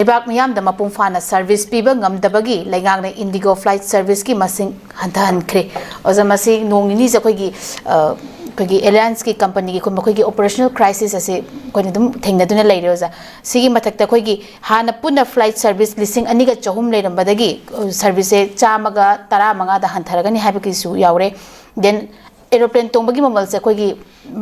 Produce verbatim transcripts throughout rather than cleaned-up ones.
ꯂꯩꯕꯥꯛ ꯃꯤꯌꯥꯝꯗ ꯃꯄꯨꯡ ꯐꯥꯅ ꯁꯔꯚꯤꯁ ꯄꯤꯕ ꯉꯝꯗꯕꯒꯤ ꯂꯩꯉꯥꯛꯅ ꯏꯟꯗꯤꯒꯣ ꯐ꯭ꯂꯥꯏꯠ ꯁꯔꯚꯤꯁꯀꯤ ꯃꯁꯤꯡ ꯍꯟꯊꯍꯟꯈ꯭ꯔꯦ꯫ ꯑꯣꯖꯥ, ꯃꯁꯤ ꯅꯣꯡ ꯅꯤꯅꯤꯁꯦ ꯑꯩꯈꯣꯏꯒꯤ, ꯑ, ꯑꯩꯈꯣꯏꯒꯤ ꯑꯦꯂꯥꯌꯟꯁꯀꯤ ꯀꯝꯄꯅꯤꯒꯤ ꯑꯩꯈꯣꯏ ꯃꯈꯣꯏꯒꯤ ꯑꯣꯄꯔꯦꯁꯅꯦꯜ ꯀ꯭ꯔꯥꯏꯁꯤꯁ ꯑꯁꯤ ꯑꯩꯈꯣꯏꯅ ꯑꯗꯨꯝ ꯊꯦꯡꯅꯗꯨꯅ ꯂꯩꯔꯦ, ꯑꯣꯖꯥ꯫ ꯁꯤꯒꯤ ꯃꯊꯛꯇ ꯑꯩꯈꯣꯏꯒꯤ ꯍꯥꯟꯅ ꯄꯨꯟꯅ ꯐ꯭ꯂꯥꯏꯠ ꯁꯔꯚꯤꯁ ꯂꯤꯁꯤꯡ ꯑꯅꯤꯒ ꯆꯍꯨꯝ ꯂꯩꯔꯝꯕꯗꯒꯤ, ꯑ, ꯁꯔꯚꯤꯁꯁꯦ ꯆꯥꯝꯃꯒ ꯇꯔꯥꯃꯉꯥꯗ ꯍꯟꯊꯔꯒꯅꯤ ꯍꯥꯏꯕꯒꯤꯁꯨ ꯌꯥꯎꯔꯦ꯫ Then, ꯑꯦꯔꯣꯄ꯭ꯂꯦꯟ ꯇꯣꯡꯕꯒꯤ ꯃꯃꯜꯁꯦ ꯑꯩꯈꯣꯏꯒꯤ,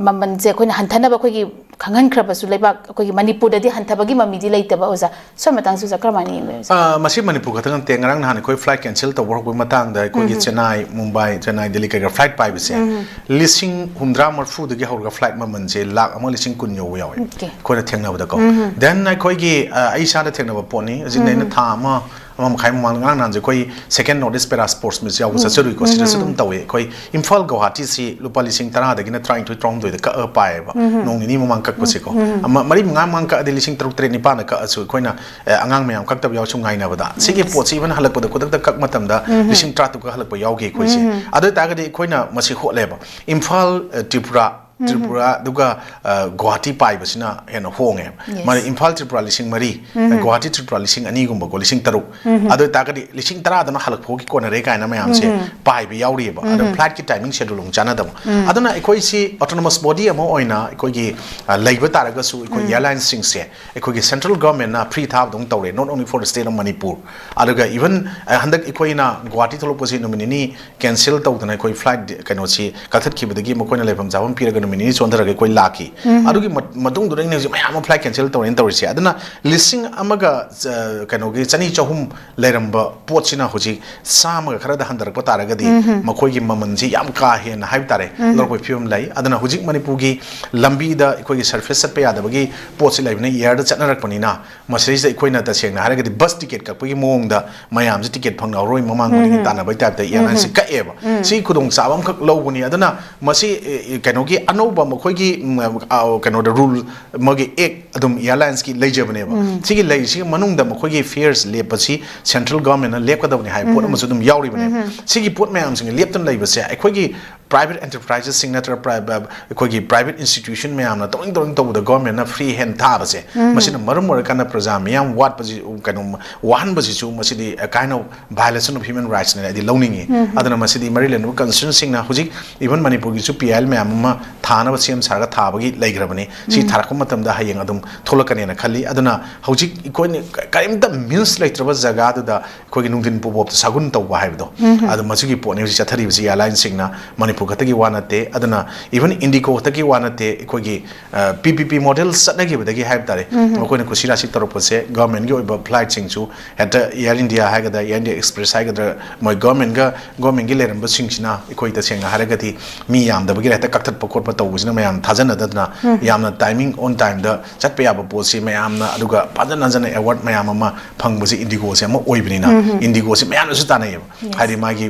ꯃꯃꯜꯁꯦ ꯑꯩꯈꯣꯏꯅ ꯍꯟꯊꯅꯕ ꯑꯩꯈꯣꯏꯒꯤ ꯈꯪꯍꯟꯈ꯭ꯔꯕꯁꯨ, ꯂꯩꯕꯥꯛ ꯑꯩꯈꯣꯏꯒꯤ ꯃꯅꯤꯄꯨꯔꯗꯗꯤ ꯍꯟꯊꯕꯒꯤ ꯃꯃꯤꯗꯤ ꯂꯩꯇꯕ, ꯑꯣꯖꯥ꯫ ꯁꯣꯝ ꯃꯇꯥꯡꯁꯦ, ꯑꯣꯖꯥ, ꯀꯔꯝꯍꯥꯏꯅ ꯌꯦꯡꯕꯤꯕ, ꯑꯣꯖꯥ? ꯑ, ꯃꯁꯤ ꯃꯅꯤꯄꯨꯔ ꯈꯛꯇ ꯅꯠꯇꯦ꯫ ꯉꯔꯥꯡ ꯅꯍꯥꯟ ꯑꯩꯈꯣꯏ ꯐ꯭ꯂꯥꯏꯠ ꯀꯦꯟꯁꯦꯜ ꯇꯧꯕ ꯍꯧꯔꯛꯄꯒꯤ ꯃꯇꯥꯡꯗ ꯑꯩꯈꯣꯏꯒꯤ ꯎꯝ꯫ ꯆꯦꯟꯅꯥꯏ, ꯃꯨꯝꯕꯥꯏ, ꯆꯦꯟꯅꯥꯏ, ꯗꯦꯜꯂꯤ ꯀꯩꯀꯥ ꯐ꯭ꯂꯥꯏꯠ ꯄꯥꯏꯕꯁꯦ ꯎꯝ꯫ ꯂꯤꯁꯤꯡ ꯍꯨꯝꯗ꯭ꯔꯥ ꯃꯔꯐꯨꯗꯒꯤ ꯍꯧꯔꯒ ꯐ꯭ꯂꯥꯏꯠ ꯃꯃꯜꯁꯦ ꯂꯥꯛ ꯑꯃ ꯂꯤꯁꯤꯡ ꯀꯨꯟ ꯌꯧꯕ ꯌꯥꯎꯋꯦ꯫ ꯑꯣꯀꯦ꯫ ꯑꯩꯈꯣꯏꯅ ꯊꯦꯡꯅꯕꯗꯀꯣ꯫ ꯎꯝ꯫ Then ꯑꯩꯈꯣꯏꯒꯤ, ꯑ, ꯑꯩ ꯏꯁꯥꯗ ꯊꯦꯡꯅꯕ ꯄꯣꯠꯅꯤ꯫ ꯍꯧꯖꯤꯛ ꯑꯩꯅ ꯎꯝ꯫ ꯊꯥ ꯑꯃ, ꯑꯃ ꯃꯈꯥꯏ ꯃꯃꯥꯡꯗ, ꯉꯔꯥꯡ ꯅꯍꯥꯟꯁꯦ ꯑꯩꯈꯣꯏ Second North East Para Sports Meet ꯌꯥꯎꯕ ꯎꯝ꯫ ꯆꯠꯆꯔꯨꯏꯀꯣ꯫ ꯁꯤꯗꯁꯨ ꯎꯝ꯫ ꯑꯗꯨꯝ ꯇꯧꯋꯦ꯫ ꯑꯩꯈꯣꯏ ꯏꯝꯐꯥꯜ ꯒꯧꯍꯥꯇꯤꯁꯤ ꯂꯨꯄꯥ ꯂꯤꯁꯤꯡ ꯇꯔꯥꯗꯒꯤꯅ ꯇꯔꯥꯅꯤꯊꯣꯏ, ꯇꯔꯥꯍꯨꯝꯗꯣꯏꯗ ꯀꯛꯑ ꯄꯥꯏꯌꯦꯕ꯫ ꯎꯝ꯫ ꯅꯣꯡ ꯅꯤꯅꯤ ꯃꯃꯥꯡ ꯀꯛꯄꯁꯦꯀꯣ꯫ ꯎꯝ꯫ ꯑꯃ, ꯃꯔꯤ ꯃꯉꯥ ꯃꯃꯥꯡ ꯀꯛꯑꯗꯤ ꯂꯤꯁꯤꯡ ꯇꯔꯨꯛ, ꯇꯔꯦꯠ, ꯅꯤꯄꯥꯟꯗ ꯀꯛꯑꯁꯨ ꯑꯩꯈꯣꯏꯅ, ꯑꯦ, ꯑꯉꯥꯡ ꯃꯌꯥꯝ ꯀꯛꯇꯕ ꯌꯥꯎꯔꯁꯨ ꯉꯥꯏꯅꯕꯗ꯫ ꯁꯤꯒꯤ ꯎꯝ꯫ ꯄꯣꯠꯁꯤ even ꯍꯜꯂꯛꯄꯗ ꯈꯨꯗꯛꯇ ꯀꯛ ꯃꯇꯝꯗ ꯎꯝ꯫ ꯂꯤꯁꯤꯡ ꯇꯔꯥꯇꯔꯨꯛꯀ ꯍꯜꯂꯛꯄ ꯌꯥꯎꯈꯤ ꯑꯩꯈꯣꯏꯁꯦ꯫ ꯎꯝ꯫ ꯑꯗꯨ ꯑꯣꯏꯇꯥꯔꯒꯗꯤ ꯑꯩꯈꯣꯏꯅ ꯃꯁꯤ ꯍꯣꯠꯂꯦꯕ꯫ ꯏꯝꯐꯥꯜ, ꯑ, ꯇ꯭ꯔꯤꯄꯨꯔꯥ, ꯎꯝ꯫ ꯇ꯭ꯔꯤꯄꯨꯔꯥ, ꯑꯗꯨꯒ, ꯑ, ꯒꯨꯋꯥꯍꯥꯇꯤ ꯄꯥꯏꯕꯁꯤꯅ ꯍꯦꯟꯅ ꯍꯣꯡꯉꯦ꯫ ꯌꯦꯁ꯫ ꯃꯔꯝ ꯏꯝꯐꯥꯜ ꯇ꯭ꯔꯤꯄꯨꯔꯥ ꯂꯤꯁꯤꯡ ꯃꯔꯤ, ꯎꯝ꯫ ꯒꯨꯋꯥꯍꯥꯇꯤ ꯇ꯭ꯔꯤꯄꯨꯔꯥ ꯂꯤꯁꯤꯡ ꯑꯅꯤꯒꯨꯝꯕꯀꯣ, ꯂꯤꯁꯤꯡ ꯇꯔꯨꯛ꯫ ꯎꯝ꯫ ꯑꯗꯨ ꯑꯣꯏꯇꯥꯔꯒꯗꯤ ꯂꯤꯁꯤꯡ ꯇꯔꯥꯗꯅ ꯍꯜꯂꯛꯄ ꯐꯥꯎꯒꯤ ꯀꯣꯟꯅꯔꯦ ꯀꯥꯏꯅ ꯃꯌꯥꯝꯁꯦ ꯎꯝ꯫ ꯄꯥꯏꯕ ꯌꯥꯎꯔꯤꯑꯕ꯫ ꯑꯗꯣ ꯎꯝ꯫ ꯐ꯭ꯂꯥꯏꯠꯀꯤ ꯇꯥꯏꯃꯤꯡ ꯁꯦꯗꯨꯜ ꯑꯃꯨꯛ ꯆꯥꯟꯅꯗꯕ꯫ ꯎꯝ꯫ ꯑꯗꯨꯅ ꯑꯩꯈꯣꯏꯁꯤ ꯑꯣꯇꯣꯅꯣꯃꯁ ꯕꯣꯗꯤ ꯑꯃ ꯑꯣꯏꯅ ꯑꯩꯈꯣꯏꯒꯤ, ꯑ, ꯂꯩꯕ ꯇꯥꯔꯒꯁꯨ ꯑꯩꯈꯣꯏ ꯎꯝ꯫ ꯑꯦꯌꯔꯂꯥꯏꯟꯁꯁꯤꯡꯁꯦ ꯑꯩꯈꯣꯏꯒꯤ ꯁꯦꯟꯇ꯭ꯔꯦꯜ ꯒꯚꯔꯟꯃꯦꯟꯠꯅ ꯐ꯭ꯔꯤ ꯊꯥꯕꯗꯧꯅ ꯇꯧꯔꯦ, not only for the state of Manipur꯫ ꯑꯗꯨꯒ even, ꯑ, ꯍꯟꯗꯛ ꯑꯩꯈꯣꯏꯅ ꯒꯨꯋꯥꯍꯥꯇꯤ ꯊꯣꯛꯂꯛꯄꯁꯤ ꯅꯨꯃꯤꯠ ꯅꯤꯅꯤ ꯀꯦꯟꯁꯦꯜ ꯇꯧꯗꯅ ꯑꯩꯈꯣꯏ ꯐ꯭ꯂꯥꯏꯠ ꯀꯩꯅꯣꯁꯤ ꯀꯛꯊꯠꯈꯤꯕꯗꯒꯤ ꯃꯈꯣꯏꯅ ꯂꯩꯐꯝ ꯆꯥꯐꯝ ꯄꯤꯔꯒ ꯅꯨꯃꯤꯠ ꯅꯤꯅꯤ ꯆꯣꯟꯊꯔꯒ ꯑꯩꯈꯣꯏ ꯂꯥꯛꯈꯤ꯫ ꯎꯝ꯫ ꯑꯗꯨꯒꯤ ꯃꯠ-, ꯃꯇꯨꯡꯗꯨꯗ ꯑꯩꯅ ꯍꯧꯖꯤꯛ ꯃꯌꯥꯝ ꯑꯃ ꯐ꯭ꯂꯥꯏꯠ ꯀꯦꯟꯁꯦꯜ ꯇꯧꯔꯦꯅ ꯇꯧꯔꯤꯁꯦ꯫ ꯑꯗꯨꯅ ꯂꯤꯁꯤꯡ ꯑꯃꯒ, ꯑ, ꯀꯩꯅꯣꯒꯤ ꯆꯅꯤ ꯆꯍꯨꯝ ꯂꯩꯔꯝꯕ ꯄꯣꯠꯁꯤꯅ ꯍꯧꯖꯤꯛ ꯆꯥꯝꯃꯒ ꯈꯔꯗ ꯍꯟꯊꯔꯛꯄ ꯇꯥꯔꯒꯗꯤ ꯎꯝ꯫ ꯃꯈꯣꯏꯒꯤ ꯃꯃꯜꯁꯤ ꯌꯥꯝ ꯀꯥ ꯍꯦꯟꯅ ꯍꯥꯏꯕ ꯇꯥꯔꯦ ꯎꯝ꯫ ꯂꯧꯔꯛꯄꯒꯤ ꯐꯤꯕꯝ ꯂꯩ꯫ ꯑꯗꯨꯅ ꯍꯧꯖꯤꯛ ꯃꯅꯤꯄꯨꯔꯒꯤ ꯂꯝꯕꯤꯗ ꯑꯩꯈꯣꯏꯒꯤ ꯁꯔꯐꯦꯁ ꯆꯠꯄ ꯌꯥꯗꯕꯒꯤ ꯄꯣꯠꯁꯤ ꯂꯩꯕꯅ ꯑꯦꯌꯔꯗ ꯆꯠꯅꯔꯛꯄꯅꯤꯅ ꯃꯁꯤꯗꯩꯁꯤꯗ ꯑꯩꯈꯣꯏꯅ ꯇꯁꯦꯡꯅ ꯍꯥꯏꯔꯒꯗꯤ ꯕꯁ ꯇꯤꯀꯦꯠ ꯀꯛꯄꯒꯤ ꯃꯑꯣꯡꯗ ꯃꯌꯥꯝꯁꯤ ꯇꯤꯀꯦꯠ ꯐꯪꯅꯍꯧꯔꯣꯏ, ꯃꯃꯥꯡ ꯈꯨꯗꯤꯡꯒꯤ ꯎꯝ꯫ ꯇꯥꯟꯅꯕꯩ ꯇꯥꯏꯞꯇ ꯑꯦꯌꯔꯂꯥꯏꯟꯁꯁꯤ ꯎꯝ꯫ ꯀꯛꯑꯦꯕ꯫ ꯎꯝ꯫ ꯁꯤ ꯈꯨꯗꯣꯡꯆꯥꯕ ꯑꯃꯈꯛ ꯂꯧꯕꯅꯤ꯫ ꯑꯗꯨꯅ ꯃꯁꯤ, ꯑꯦ, ꯑꯦ, ꯀꯩꯅꯣꯒꯤ ꯑꯅꯧꯕ ꯃꯈꯣꯏꯒꯤ, ꯎꯝ, ꯑ, ꯀꯩꯅꯣꯗ ꯔꯨꯜ ꯑꯃꯒꯤ ꯑꯦꯛ ꯑꯗꯨꯝ ꯑꯦꯌꯔꯂꯥꯏꯟꯁꯀꯤ ꯂꯩꯖꯕꯅꯦꯕ꯫ ꯎꯝ꯫ ꯁꯤꯒꯤ ꯂꯩꯔꯤꯁꯤꯒꯤ ꯃꯅꯨꯡꯗ ꯃꯈꯣꯏꯒꯤ ꯐꯤꯌꯔꯁ ꯂꯦꯞꯄꯁꯤ ꯁꯦꯟꯇ꯭ꯔꯦꯜ ꯒꯚꯔꯟꯃꯦꯟꯠꯅ ꯂꯦꯞꯀꯗꯕꯅꯤ ꯍꯥꯏꯕ ꯄꯣꯠ ꯎꯝ꯫ ꯑꯃꯁꯨ ꯑꯗꯨꯝ ꯌꯥꯎꯔꯤꯕꯅꯦꯕ꯫ ꯎꯝ꯫ ꯁꯤꯒꯤ ꯄꯣꯠ ꯃꯌꯥꯝꯁꯤꯡ ꯂꯦꯞꯇꯨꯅ ꯂꯩꯕꯁꯦ ꯑꯩꯈꯣꯏꯒꯤ ꯄ꯭ꯔꯥꯏꯚꯦꯠ ꯑꯦꯟꯇꯔꯄ꯭ꯔꯥꯏꯖꯦꯁꯁꯤꯡ ꯅꯠꯇ꯭ꯔꯒ ꯄ꯭ꯔꯥꯏ-, ꯑꯩꯈꯣꯏꯒꯤ ꯄ꯭ꯔꯥꯏꯚꯦꯠ ꯏꯟꯁꯇꯤꯇ꯭ꯌꯨꯁꯟ ꯃꯌꯥꯝꯅ ꯇꯧꯅꯤꯡ ꯇꯧꯅꯤꯡ ꯇꯧꯕꯗ ꯒꯣꯔꯃꯦꯟꯅ ꯐ꯭ꯔꯤ ꯍꯦꯟ ꯊꯥꯕꯁꯦ, ꯃꯁꯤꯅ ꯃꯔꯝ ꯑꯣꯏꯔꯀꯥꯟꯗ ꯄ꯭ꯔꯖꯥ ꯃꯤꯌꯥꯝ ꯋꯥꯠꯄꯁꯤ, ꯀꯩꯅꯣ, ꯋꯥꯍꯟꯕꯁꯤꯁꯨ ꯃꯁꯤꯗꯤ ꯀꯥꯏꯟ ꯑꯣꯐ ꯚꯥꯏꯑꯣꯂꯦꯁꯟ ꯑꯣꯐ ꯍ꯭ꯌꯨꯃꯦꯟ ꯔꯥꯏꯠꯁꯅꯦꯅ ꯑꯩꯗꯤ ꯂꯧꯅꯤꯡꯉꯤ꯫ ꯑꯗꯨꯅ ꯃꯁꯤꯗꯤ ꯃꯔꯤ ꯂꯩꯅꯕ ꯀꯟꯁꯔꯟꯁꯤꯡꯅ ꯍꯧꯖꯤꯛ ꯏꯚꯟ ꯃꯅꯤꯄꯨꯔꯒꯤꯁꯨ ꯄꯤ ꯑꯥꯏ ꯑꯦꯜ ꯃꯌꯥꯝ ꯑꯃ ꯊꯥꯅꯕ ꯁꯦꯝ ꯁꯥꯔꯒ ꯊꯥꯕꯒꯤ ꯂꯩꯈ꯭ꯔꯕꯅꯤ꯫ ꯁꯤ ꯊꯥꯔꯛꯄ ꯃꯇꯝꯗ ꯍꯌꯦꯡ ꯑꯗꯨꯝ ꯊꯣꯛꯂꯛꯀꯅꯦꯅ ꯈꯜꯂꯤ꯫ ꯑꯗꯨꯅ ꯍꯧꯖꯤꯛ ꯑꯩꯈꯣꯏꯅ ꯀ-, ꯀꯔꯤꯝꯇ ꯃꯤꯟꯁ ꯂꯩꯇ꯭ꯔꯕ ꯖꯒꯥꯗꯨꯗ ꯑꯩꯈꯣꯏꯒꯤ ꯅꯨꯡꯊꯤꯟ ꯄꯨꯕꯣꯞꯇ ꯁꯥꯒꯨꯟ ꯇꯧꯕ ꯍꯥꯏꯕꯗꯣ, ꯑꯗꯣ ꯃꯁꯤꯒꯤ ꯄꯣꯠꯅꯤ ꯍꯧꯖꯤꯛ ꯆꯠꯊꯔꯤꯕꯁꯤ ꯑꯦꯌꯥꯔꯂꯥꯏꯟꯁꯤꯡꯅ ꯃꯅꯤꯄꯨꯔ ꯈꯛꯇꯒꯤ ꯋꯥ ꯅꯠꯇꯦ꯫ ꯑꯗꯨꯅ ꯏꯚꯟ ꯏꯟꯗꯤꯒꯣ ꯈꯛꯇꯒꯤ ꯋꯥ ꯅꯠꯇꯦ, ꯑꯩꯈꯣꯏꯒꯤ, ꯑ, ꯄꯤ ꯄꯤ ꯄꯤ ꯃꯣꯗꯦꯜ ꯆꯠꯅꯈꯤꯕꯗꯒꯤ ꯍꯥꯏꯕ ꯇꯥꯔꯦ, ꯃꯈꯣꯏꯅ ꯀꯨꯁꯤ ꯔꯥꯁꯤ ꯇꯧꯔꯛꯄꯁꯦ, ꯒꯚꯔꯟꯃꯦꯟꯠꯀꯤ ꯑꯣꯏꯕ ꯐ꯭ꯂꯥꯏꯠꯁꯤꯡꯁꯨ ꯍꯦꯛꯇ ꯑꯦꯌꯥꯔ ꯏꯟꯗꯤꯌꯥ ꯍꯥꯏꯒꯗ꯭ꯔꯥ, ꯑꯦꯌꯥꯔ ꯏꯟꯗꯤꯌꯥ ꯑꯦꯛꯁꯄ꯭ꯔꯦꯁ ꯍꯥꯏꯒꯗ꯭ꯔꯥ, ꯃꯣꯏ ꯒꯚꯔꯟꯃꯦꯟꯠꯀ, ꯒꯚꯔꯟꯃꯦꯟꯠꯀꯤ ꯂꯩꯔꯝꯕꯁꯤꯡꯁꯤꯅ ꯑꯩꯈꯣꯏ ꯇꯁꯦꯡꯅ ꯍꯥꯏꯔꯒꯗꯤ ꯃꯤ ꯌꯥꯝꯗꯕꯒꯤ ꯍꯦꯛꯇ ꯀꯛꯊꯠꯄ ꯈꯣꯠꯄ ꯇꯧꯕꯁꯤꯅ ꯃꯌꯥꯝ ꯊꯥꯖꯅꯗꯗꯅ ꯌꯥꯝꯅ ꯇꯥꯏꯃꯤꯡ ꯑꯣꯟ ꯇꯥꯏꯝꯗ ꯆꯠꯄ ꯌꯥꯕ ꯄꯣꯠꯁꯤ ꯃꯌꯥꯝꯅ, ꯑꯗꯨꯒ ꯐꯖꯅ ꯐꯖꯅ ꯑꯦꯋꯥꯔꯗ ꯃꯌꯥꯝ ꯑꯃ ꯐꯪꯕꯁꯤ ꯏꯟꯗꯤꯒꯣꯁꯦ ꯑꯃ ꯑꯣꯏꯕꯅꯤꯅ, ꯏꯟꯗꯤꯒꯣꯁꯦ ꯃꯌꯥꯝꯅꯁꯨ ꯇꯥꯟꯅꯩꯌꯦꯕ꯫ ꯍꯥꯏꯗꯤ ꯃꯥꯒꯤ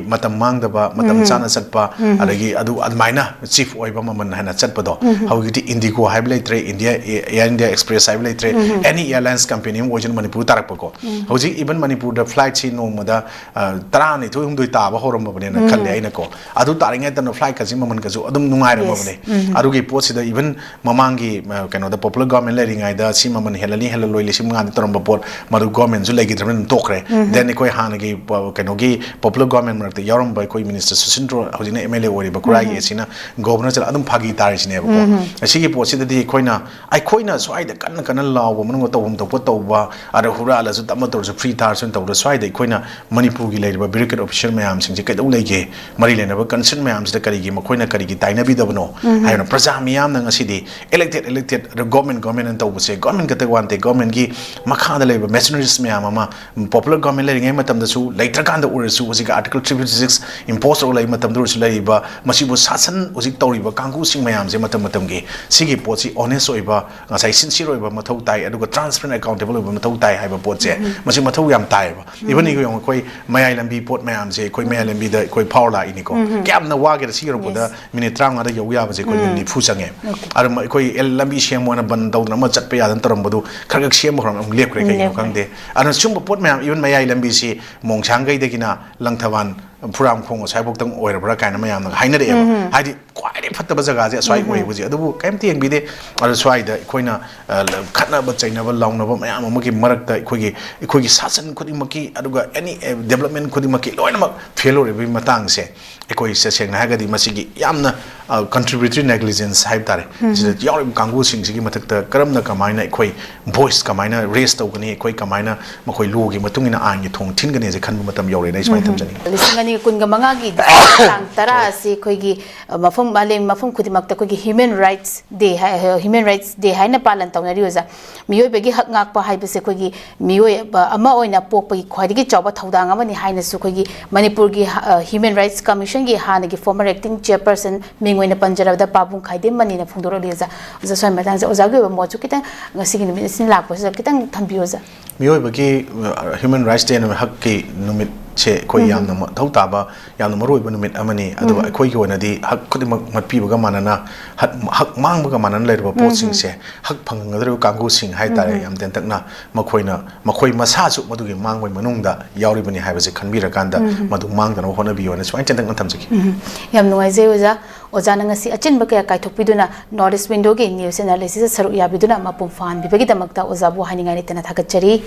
ꯃꯇꯝ ꯃꯥꯡꯗꯕ, ꯃꯇꯝ ꯆꯥꯅ ꯆꯠꯄ, ꯑꯗꯒꯤ ꯑꯗꯨ ꯑꯗꯨꯃꯥꯏꯅ ꯆꯤꯞ ꯑꯣꯏꯕ ꯃꯃꯜ ꯍꯥꯏꯅ ꯆꯠꯄꯗꯣ꯫ ꯍꯧꯖꯤꯛꯇꯤ ꯏꯟꯗꯤꯒꯣ ꯍꯥꯏꯕ ꯂꯩꯇ꯭ꯔꯦ, ꯏꯟꯗꯤꯌꯥ, ꯑꯦꯌꯥꯔ ꯏꯟꯗꯤꯌꯥ ꯑꯦꯛꯁꯄ꯭ꯔꯦꯁ ꯍꯥꯏꯕ ꯂꯩꯇ꯭ꯔꯦ, ꯑꯦꯅꯤ ꯑꯦꯌꯥꯔꯂꯥꯏꯟꯁ ꯀꯝꯄꯦꯅꯤ ꯑꯃ ꯑꯣꯏꯁꯅꯨ ꯃꯅꯤꯄꯨꯔ ꯇꯥꯔꯛꯄꯀꯣ꯫ ꯍꯧꯖꯤꯛ ꯏꯚꯟ ꯃꯅꯤꯄꯨꯔꯗ ꯐ꯭ꯂꯥꯏꯠꯁꯤ ꯅꯣꯡꯃꯗ, ꯑ, ꯇꯔꯥꯅꯤꯊꯣꯏ ꯍꯨꯝꯗꯣꯏ ꯇꯥꯕ ꯍꯧꯔꯝꯃꯕꯅꯦꯅ ꯈꯜꯂꯦ ꯑꯩꯅꯀꯣ꯫ ꯑꯗꯨ ꯇꯥꯔꯤꯉꯩꯗꯅ ꯐ꯭ꯂꯥꯏꯠꯀꯁꯤ ꯃꯃꯜꯒꯁꯨ ꯑꯗꯨꯝ ꯅꯨꯡꯉꯥꯏꯔꯝꯃꯕꯅꯦ꯫ ꯑꯗꯨꯒꯤ ꯄꯣꯠꯁꯤꯗ ꯏꯚꯟ ꯃꯃꯥꯡꯒꯤ, ꯑ, ꯀꯩꯅꯣꯗ ꯄꯣꯄꯨꯂꯔ ꯒꯣꯔꯃꯦꯟ ꯂꯩꯔꯤꯉꯩꯗ ꯁꯤ ꯃꯃꯜ ꯍꯦꯜꯂꯅꯤ, ꯍꯦꯜꯂꯂꯣꯏ, ꯂꯤꯁꯤꯡ ꯃꯉꯥꯗꯤ ꯇꯧꯔꯝꯕ ꯄꯣꯠ, ꯃꯗꯨ ꯒꯣꯔꯃꯦꯟꯁꯨ ꯂꯩꯈꯤꯗ꯭ꯔꯕꯅꯤꯅ ꯑꯗꯨꯝ ꯇꯣꯛꯈ꯭ꯔꯦ꯫ ꯗꯦꯟ ꯑꯩꯈꯣꯏ ꯍꯥꯟꯅꯒꯤ ꯄ-, ꯀꯩꯅꯣꯒꯤ ꯄꯣꯄꯨꯂꯔ ꯒꯣꯔꯃꯦꯟ ꯃꯔꯛꯇ ꯌꯥꯎꯔꯝꯕ ꯑꯩꯈꯣꯏ ꯃꯤꯅꯤꯁꯇꯔ ꯁꯨꯁꯤꯟꯗ꯭ꯔꯣ, ꯍꯧꯖꯤꯛꯅ ꯑꯦꯝ ꯑꯦꯜ ꯑꯦ ꯑꯣꯏꯔꯤꯕ ꯈꯨꯔꯥꯏꯒꯤ ꯑꯦ ꯁꯤꯅ ꯒꯣꯕꯔꯅꯔ ꯆꯠꯂ ꯑꯗꯨꯝ ꯐꯥꯒꯤ ꯇꯥꯔꯤꯁꯤꯅꯦꯕꯀꯣ꯫ ꯑꯁꯤꯒꯤ ꯄꯣꯠꯁꯤꯗꯗꯤ ꯑꯩꯈꯣꯏꯅ, ꯑꯩꯈꯣꯏꯅ ꯁ꯭ꯋꯥꯏꯗ ꯀꯟꯅ ꯀꯟꯅ ꯂꯥꯎꯕ ꯃꯅꯨꯡꯗ ꯇꯧꯐꯝ ꯊꯣꯛꯄ ꯇꯧꯕ, ꯑꯗ ꯍꯨꯔꯥꯜꯂꯁꯨ ꯇꯞꯅ ꯇꯧꯔꯁꯨ ꯐ꯭ꯔꯤ ꯊꯥꯔꯁꯨ ꯇꯧꯗ, ꯁ꯭ꯋꯥꯏꯗ ꯑꯩꯈꯣꯏꯅ ꯃꯅꯤꯄꯨꯔꯒꯤ ꯂꯩꯔꯤꯕ ꯕ꯭ꯌꯨꯔꯣꯀ꯭ꯔꯦꯠ ꯑꯣꯐꯤꯁꯔ ꯃꯌꯥꯝꯁꯤꯡꯁꯦ ꯀꯩꯗꯧ ꯂꯩꯒꯦ? ꯃꯔꯤ ꯂꯩꯅꯕ ꯀꯟꯁꯔꯟ ꯃꯌꯥꯝꯁꯤꯗ ꯀꯔꯤꯒꯤ ꯃꯈꯣꯏꯅ ꯀꯔꯤꯒꯤ ꯇꯥꯏꯅꯕꯤꯗꯕꯅꯣ ꯍꯥꯏꯕꯅ ꯄ꯭ꯔꯖꯥ ꯃꯤꯌꯥꯝꯅ ꯉꯁꯤꯗꯤ ꯏꯂꯦꯛꯇꯦꯗ, ꯏꯂꯦꯛꯇꯦꯗ, ꯑꯗ ꯒꯣꯔꯃꯦꯟ, ꯒꯣꯔꯃꯦꯟ ꯑꯅ ꯇꯧꯕꯁꯦ, ꯒꯣꯔꯃꯦꯟ ꯈꯛꯇ ꯋꯥ ꯅꯠꯇꯦ, ꯒꯣꯔꯃꯦꯟꯒꯤ ꯃꯈꯥꯗ ꯂꯩꯕ ꯃꯦꯁꯅꯔꯤꯁ ꯃꯌꯥꯝ ꯑꯃ, ꯄꯣꯄꯨꯂꯔ ꯒꯣꯔꯃꯦꯟ ꯂꯩꯔꯤꯉꯩ ꯃꯇꯝꯗꯁꯨ, ꯂꯩꯇ꯭ꯔꯀꯥꯟꯗ ꯑꯣꯏꯔꯁꯨ, ꯍꯧꯖꯤꯛꯀꯤ ꯑꯥꯔꯇꯤꯀꯜ ꯊ꯭ꯔꯤ ꯐꯤꯐꯇꯤ ꯁꯤꯛꯁ ꯏꯝꯄꯣꯁ ꯇꯧꯔ ꯂꯩꯕ ꯃꯇꯝꯗ ꯑꯣꯏꯔꯁꯨ, ꯂꯩꯔꯤꯕ ꯃꯁꯤꯕꯨ ꯁꯥꯁꯟ ꯍꯧꯖꯤꯛ ꯇꯧꯔꯤꯕ ꯀꯥꯡꯕꯨꯁꯤꯡ ꯃꯌꯥꯝꯁꯦ ꯃꯇꯝ ꯃꯇꯝꯒꯤ ꯁꯤꯒꯤ ꯄꯣꯠꯁꯤ ꯑꯣꯅꯦꯁ ꯑꯣꯏꯕ, ꯉꯁꯥꯏ ꯁꯤꯟꯁꯤꯌꯔ ꯑꯣꯏꯕ ꯃꯊꯧ ꯇꯥꯏ, ꯑꯗꯨꯒ ꯇ꯭ꯔꯥꯟꯁꯄꯦꯔꯦꯟ ꯑꯦꯀꯥꯎꯟꯇꯦꯕꯜ ꯑꯣꯏꯕ ꯃꯊꯧ ꯇꯥꯏ ꯍꯥꯏꯕ ꯄꯣꯠꯁꯦ, ꯃꯁꯤ ꯃꯊꯧ ꯌꯥꯝ ꯇꯥꯏꯌꯦꯕ꯫ ꯏꯚꯟ ꯌꯦꯡꯉꯨ, ꯑꯩꯈꯣꯏ ꯃꯌꯥꯏ ꯂꯝꯕꯤ ꯄꯣꯠ ꯃꯌꯥꯝꯁꯦ, ꯑꯩꯈꯣꯏ ꯃꯌꯥꯏ ꯂꯝꯕꯤꯗ ꯑꯩꯈꯣꯏ ꯐꯥꯎꯔ ꯂꯥꯛꯏꯅꯤꯀꯣ꯫ ꯀꯌꯥꯝꯅ ꯋꯥꯒꯦꯔ ꯁꯤ ꯌꯧꯔꯛꯄꯗ ꯃꯤꯅꯤꯠ ꯇꯔꯥꯃꯉꯥꯗ ꯌꯧ ꯌꯥꯕꯁꯦ ꯑꯩꯈꯣꯏ ꯃꯤꯅꯤꯠ ꯅꯤꯐꯨ ꯆꯪꯉꯦ꯫ ꯑꯗꯨ ꯃ-, ꯑꯩꯈꯣꯏ ꯑꯦ, ꯂꯝꯕꯤ ꯁꯦꯝꯃꯣꯅ ꯕꯟ ꯇꯧꯗꯅ ꯑꯃ ꯆꯠꯄ ꯌꯥꯗꯅ ꯇꯧꯔꯝꯕꯗꯨ ꯈꯔ ꯈꯔ ꯁꯦꯝꯕ ꯍꯧꯔꯝꯃꯦ, ꯑꯃꯨꯛ ꯂꯦꯞꯈ꯭ꯔꯦ, ꯀꯩꯒꯤꯅꯣ ꯈꯪꯗꯦ꯫ ꯑꯗꯨꯅ ꯁꯨꯝꯕ ꯄꯣꯠ ꯃꯌꯥꯝ, ꯏꯚꯟ ꯃꯌꯥꯏ ꯂꯝꯕꯤꯁꯤ ꯃꯣꯡꯁꯥꯡꯒꯩꯗꯒꯤꯅ ꯂꯪꯊꯕꯥꯜ ꯐꯨꯔꯥꯝꯈꯣꯡ ꯑꯁ꯭ꯋꯥꯏꯐꯥꯎꯇꯪ ꯑꯣꯏꯔꯕ꯭ꯔꯥ ꯀꯥꯏꯅ ꯃꯌꯥꯝꯅ ꯍꯥꯏꯅꯔꯛꯑꯦꯕ꯫ ꯍꯥꯏꯗꯤ ꯈ꯭ꯋꯥꯏꯗꯒꯤ ꯐꯠꯇꯕ ꯖꯒꯥꯁꯦ ꯑꯁ꯭ꯋꯥꯏ ꯑꯣꯏꯌꯦꯕ ꯍꯧꯖꯤꯛ꯫ ꯑꯗꯨꯕꯨ ꯀꯩꯝꯇ ꯌꯦꯡꯕꯤꯗꯦ꯫ ꯑꯗꯣ ꯁ꯭ꯋꯥꯏꯗ ꯑꯩꯈꯣꯏꯅ, ꯑ, ꯈꯠꯅꯕ ꯆꯩꯅꯕ ꯂꯥꯎꯅꯕ ꯃꯌꯥꯝ ꯑꯃꯒꯤ ꯃꯔꯛꯇ ꯑꯩꯈꯣꯏꯒꯤ, ꯑꯩꯈꯣꯏꯒꯤ ꯁꯥꯁꯟ ꯈꯨꯗꯤꯡꯃꯛꯀꯤ, ꯑꯗꯨꯒ any, ꯑ, development ꯈꯨꯗꯤꯡꯃꯛꯀꯤ ꯂꯣꯏꯅꯃꯛ ꯐꯦꯜ ꯑꯣꯏꯔꯤꯕꯒꯤ ꯃꯇꯥꯡꯁꯦ ꯑꯩꯈꯣꯏ ꯇꯁꯦꯡꯅ ꯍꯥꯏꯔꯒꯗꯤ ꯃꯁꯤꯒꯤ ꯌꯥꯝꯅ, ꯑ, contributory negligence ꯍꯥꯏꯕ ꯇꯥꯔꯦ꯫ ꯁꯤꯗ ꯌꯥꯎꯔꯤꯕ ꯀꯥꯡꯕꯨꯁꯤꯡꯁꯤꯒꯤ ꯃꯊꯛꯇ ꯀꯔꯝꯅ, ꯀꯃꯥꯏꯅ ꯑꯩꯈꯣꯏ voice ꯀꯃꯥꯏꯅ raise ꯇꯧꯒꯅꯤ, ꯑꯩꯈꯣꯏ ꯀꯃꯥꯏꯅ ꯃꯈꯣꯏ ꯂꯣꯒꯤ ꯃꯇꯨꯡ ꯏꯟꯅ ꯑꯥꯏꯟꯒꯤ ꯊꯣꯡ ꯊꯤꯟꯒꯅꯤ ꯍꯥꯏꯁꯦ ꯈꯟꯕ ꯃꯇꯝ ꯌꯧꯔꯦꯅ ꯑꯩ ꯁꯨꯃꯥꯏꯅ ꯊꯝꯖꯅꯤꯡꯉꯤ꯫ ꯂꯤꯁꯤꯡ ꯑꯅꯤꯒ ꯀꯨꯟꯒ ꯃꯉꯥꯒꯤ ꯗꯤꯁꯦꯝꯕꯔ ꯇꯥꯡ ꯇꯔꯥ ꯑꯁꯤ ꯑꯩꯈꯣꯏꯒꯤ, ꯑ, ꯃꯐꯝ, ꯃꯥꯂꯦꯝ ꯃꯐꯝ ꯈꯨꯗꯤꯡꯃꯛꯇ ꯑꯩꯈꯣꯏꯒꯤ Human Rights Day ꯍꯥꯏ-, Human Rights Day ꯍꯥꯏꯅ ꯄꯥꯂꯟ ꯇꯧꯅꯔꯤ ꯑꯣꯖꯥ꯫ ꯃꯤꯑꯣꯏꯕꯒꯤ ꯍꯛ ꯉꯥꯛꯄ ꯍꯥꯏꯕꯁꯦ ꯑꯩꯈꯣꯏꯒꯤ ꯃꯤꯑꯣꯏ ꯑꯃ ꯑꯣꯏꯅ ꯄꯣꯛꯄꯒꯤ ꯈ꯭ꯋꯥꯏꯗꯒꯤ ꯆꯥꯎꯕ ꯊꯧꯗꯥꯡ ꯑꯃꯅꯤ ꯍꯥꯏꯅꯁꯨ ꯑꯩꯈꯣꯏꯒꯤ ꯃꯅꯤꯄꯨꯔꯒꯤ, ꯑ, Human Rights Commission ꯒꯤ ꯍꯥꯟꯅꯒꯤ former acting chairperson ꯃꯤꯡ ꯑꯣꯏꯅ ꯄꯟꯖꯔꯕꯗ ꯄꯥꯕꯨꯡ ꯈꯥꯏꯗꯦꯝ ꯃꯅꯤꯅ ꯐꯣꯡꯗꯣꯔꯛꯂꯤ ꯑꯣꯖꯥ꯫ ꯑꯣꯖꯥ, ꯁ꯭ꯋꯥꯏ ꯃꯇꯥꯡꯁꯦ ꯑꯣꯖꯥꯒꯤ ꯑꯣꯏꯕ ꯃꯣꯠꯁꯨ ꯈꯤꯇꯪ ꯉꯁꯤꯒꯤ ꯅꯨꯃꯤꯠ ꯑꯁꯤꯅ ꯂꯥꯛꯄꯁꯤꯗ ꯈꯤꯇꯪ ꯊꯝꯕꯤꯌꯨ ꯑꯣꯖꯥ꯫ ꯃꯤꯑꯣꯏꯕꯒꯤ, ꯑ, Human Rights Day ꯅꯨꯃꯤꯠ, ꯍꯛꯀꯤ ꯅꯨꯃꯤꯠꯁꯦ ꯑꯩꯈꯣꯏ ꯌꯥꯝꯅ ꯃꯊꯧ ꯇꯥꯕ, ꯌꯥꯝꯅ ꯃꯔꯨꯑꯣꯏꯕ ꯅꯨꯃꯤꯠ ꯑꯃꯅꯤ꯫ ꯑꯗꯨꯒ ꯑꯩꯈꯣꯏꯒꯤ ꯑꯣꯏꯅꯗꯤ ꯍꯛ ꯈꯨꯗꯤꯡꯃꯛ ꯃꯠꯄꯤꯕꯒ ꯃꯥꯟꯅꯅ, ꯍꯛ, ꯍꯛ ꯃꯥꯡꯕꯒ ꯃꯥꯟꯅꯅ ꯂꯩꯔꯕ ꯄꯣꯠꯁꯤꯡꯁꯦ, ꯍꯛ ꯐꯪꯒꯗꯧꯔꯤꯕ ꯀꯥꯡꯕꯨꯁꯤꯡ ꯍꯥꯏꯇꯥꯔꯦ, ꯌꯥꯝ ꯇꯦꯟꯇꯛꯅ ꯃꯈꯣꯏꯅ, ꯃꯈꯣꯏ ꯃꯁꯥꯁꯨ ꯃꯗꯨꯒꯤ ꯃꯥꯡꯕꯒꯤ ꯃꯅꯨꯡꯗ ꯌꯥꯎꯔꯤꯕꯅꯤ ꯍꯥꯏꯕꯁꯦ ꯈꯟꯕꯤꯔꯀꯥꯟꯗ ꯃꯗꯨ ꯃꯥꯡꯗꯅꯕ ꯍꯣꯠꯅꯕꯤꯌꯨ ꯍꯥꯏꯅ ꯁꯨꯃꯥꯏꯅ ꯇꯦꯟꯇꯛꯅ ꯊꯝꯖꯒꯦ꯫ ꯎꯝ, ꯌꯥꯝ ꯅꯨꯡꯉꯥꯏꯖꯩ ꯑꯣꯖꯥ꯫ ꯑꯣꯖꯥꯅ ꯉꯁꯤ ꯑꯆꯤꯟꯕ ꯀꯌꯥ ꯀꯥꯏꯊꯣꯛꯄꯤꯗꯨꯅ North East Window ꯒꯤ news analysis ꯁꯔꯨꯛ ꯌꯥꯕꯤꯗꯨꯅ ꯃꯄꯨꯡ ꯐꯥꯍꯟꯕꯤꯕꯒꯤꯗꯃꯛꯇ ꯑꯣꯖꯥꯕꯨ ꯍꯥꯏꯅꯤꯡꯉꯥꯏ ꯂꯩꯇꯅ ꯊꯥꯒꯠꯆꯔꯤ꯫